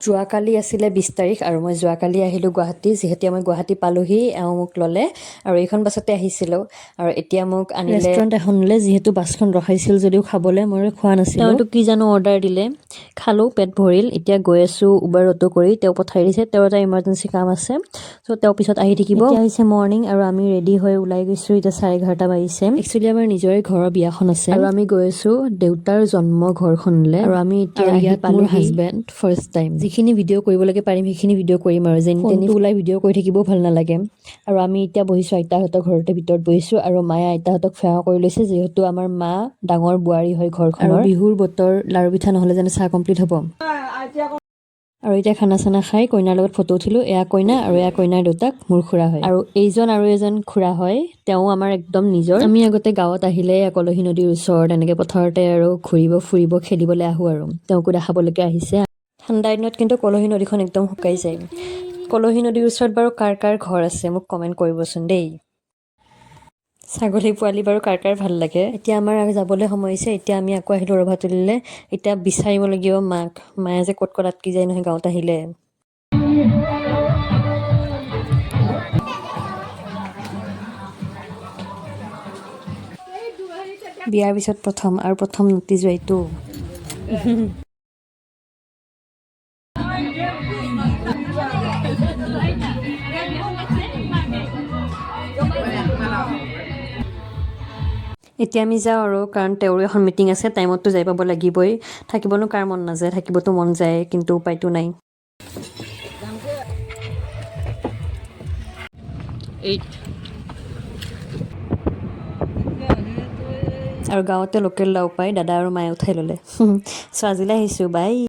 যোৱাকালি আছিলে 20 তাৰিখ আৰু মই যোৱাকালি আহিলোঁ গুৱাহাটী। যিহেতু মই গুৱাহাটী পালোহি, এওঁ মোক ল'লে আৰু এইখন বাছতে আহিছিলোঁ আৰু এতিয়া মোক আনিলে ৰেষ্টুৰেণ্ট এখনলৈ। যিহেতু বাছখন ৰখাইছিল যদিও খাবলৈ মই খোৱা নাছিলোঁ। তেওঁতো কি জানো অৰ্ডাৰ দিলে, খালোঁ, পেট ভৰিল। এতিয়া গৈ আছোঁ উবাৰ অ'টো কৰি। তেওঁ পঠাই দিছে, তেওঁৰ এটা ইমাৰ্জেঞ্চি কাম আছে, চ' তেওঁ পিছত আহি থাকিব। এতিয়া হৈছে মৰ্ণিং আৰু আমি ৰেডি হৈ ওলাই গৈছোঁ। এতিয়া 11:30 বাজিছে। একচুৱেলি আমাৰ নিজৰে ঘৰৰ বিয়াখন আছে আৰু আমি গৈ আছোঁ দেউতাৰ জন্ম ঘৰখনলৈ। আৰু আমি এতিয়া ইয়াত মোৰ হাজবেণ্ড ফাৰ্ষ্ট টাইম। যিখিনি ভিডিঅ' কৰিবলৈকে পাৰিম, সেইখিনি ভিডিঅ' কৰিম আৰু যেনি তেনি ওলাই ভিডিঅ' কৰি থাকিবও ভাল নালাগে। আৰু আমি এতিয়া বহিছোঁ আইতাহঁতৰ ঘৰতে, ভিতৰত বহিছোঁ আৰু মায়ে আইতাহঁতক সেৱা কৰি লৈছে, যিহেতু আমাৰ মা ডাঙৰ বোৱাৰী হয় ঘৰখনৰ। বিহুৰ বতৰ, লাৰু পিঠা নহ'লে জানো চাহ কমপ্লিট হ'ব? আৰু এতিয়া খানা চানা খাই কইনাৰ লগত ফটো উঠিলোঁ। এয়া কইনা আৰু এয়া কইনাৰ দেউতাক, মোৰ খুৰা হয়। আৰু এইজন আৰু এজন খুৰা হয়, তেওঁ আমাৰ একদম নিজৰ। আমি আগতে গাঁৱত আহিলে কলহী নদীৰ ওচৰত এনেকৈ পথাৰতে আৰু ঘূৰিব, ফুৰিব, খেলিবলৈ আহোঁ আৰু তেওঁকো দেখাবলৈকে আহিছে। ঠাণ্ডা দিনত কিন্তু কলহী নদীখন একদম শুকাই যায়। কলহী নদীৰ ওচৰত বাৰু কাৰ কাৰ ঘৰ আছে, মোক কমেণ্ট কৰিবচোন দেই। ছাগলী পোৱালি বাৰু কাৰ কাৰ ভাল লাগে? এতিয়া আমাৰ যাবলৈ সময় হৈছে। এতিয়া আমি আকৌ আহিলোঁ ৰভাতলিলৈ। এতিয়া বিচাৰিব লাগিব মাক। মায়ে যে ক'ত ক'ত আটকি যায় নহয় গাঁৱত আহিলে। বিয়াৰ পিছত প্ৰথম আৰু প্ৰথম নাতি জোৱাইটো। এতিয়া আমি যাওঁ আৰু, কাৰণ তেওঁৰো এখন মিটিং আছে, টাইমততো যাই পাব লাগিবই। থাকিবনো কাৰ মন নাযায়? থাকিবতো মন যায়, কিন্তু উপায়তো নাই। 8। আৰু গাঁৱতে লোকেল লাও পায়, দাদা আৰু মায়ে উঠাই ল'লে। চ' আজিলৈ আহিছোঁ, বাই।